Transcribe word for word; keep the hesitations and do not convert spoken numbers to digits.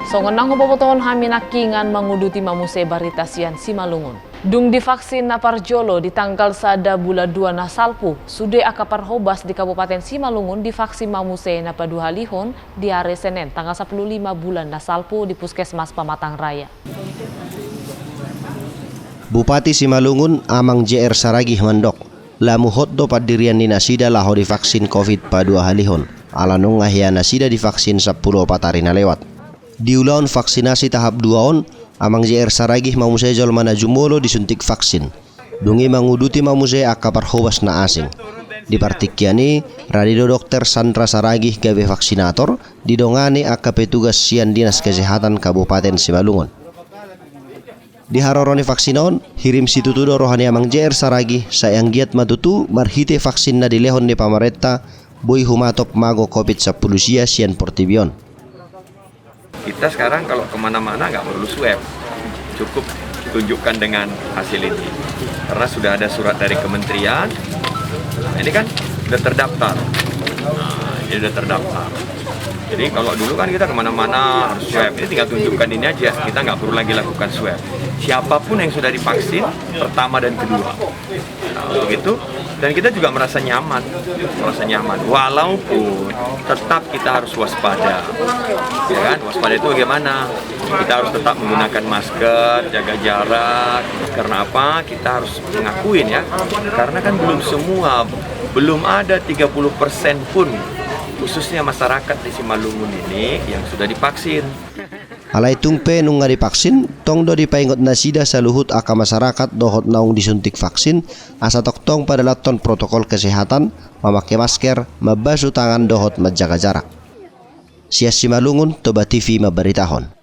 Songon naung hubotohon hami nangkiningan, manguduti ma muse barita sian Simalungun. Dung divaksin na parjolo di tanggal sada bulan dua na salpu, sude angka parhobas di Kabupaten Simalungun divaksin ma muse na paduahalihon di ari Senen tanggal sampulu lima bulan na salpu di Puskesmas Pamatang Raya. Bupati Simalungun, Amang J R Saragih mandok, lamu hot do pandirian ni nasida laho divaksin covid paduahalihon, ala nunga hea nasida divaksin sampulu opat ari na lewat. Di ulaon vaksinasi tahap dua on, Amang J R Saragih ma muse jolma na jumolo disuntik vaksin. Dung i manguduti ma muse angka parhobas na asing. Di partingkian i, rade do Dokter Sandra Saragih gabe vaksinator, didongani angka petugas sian Dinas Kesehatan Kabupaten Simalungun. Di haroro ni vaksin on, hirim situtu do roha ni Amang J R Saragih, sai anggiat ma tutu marhite vaksin na dilehon ni pamarenta, boi humatop mago covid sampulu sia sian portibi on. Kita sekarang kalau kemana-mana nggak perlu swab, cukup tunjukkan dengan hasil ini. Karena sudah ada surat dari kementerian, nah, ini kan udah terdaftar. Nah, ini udah terdaftar. Jadi kalau dulu kan kita kemana-mana harus swab, ini tinggal tunjukkan ini aja, kita nggak perlu lagi lakukan swab. Siapapun yang sudah divaksin, pertama dan kedua. Nah, untuk itu, dan kita juga merasa nyaman, merasa nyaman. Walaupun tetap kita harus waspada, ya kan? Waspada itu bagaimana? Kita harus tetap menggunakan masker, jaga jarak. Karena apa? Kita harus mengakuin, ya. Karena kan belum semua, belum ada tiga puluh persen pun, khususnya masyarakat di Simalungun ini, yang sudah divaksin. Alai tung pe nunga divaksin, tong do dipaingot nasida saluhut angka masyarakat dohot naung disuntik vaksin, asa tongtong padalanhon protokol kesehatan, mamake masker, mambasu tangan dohot manjaga jarak. Sian Simalungun, Toba T V mambaritahon.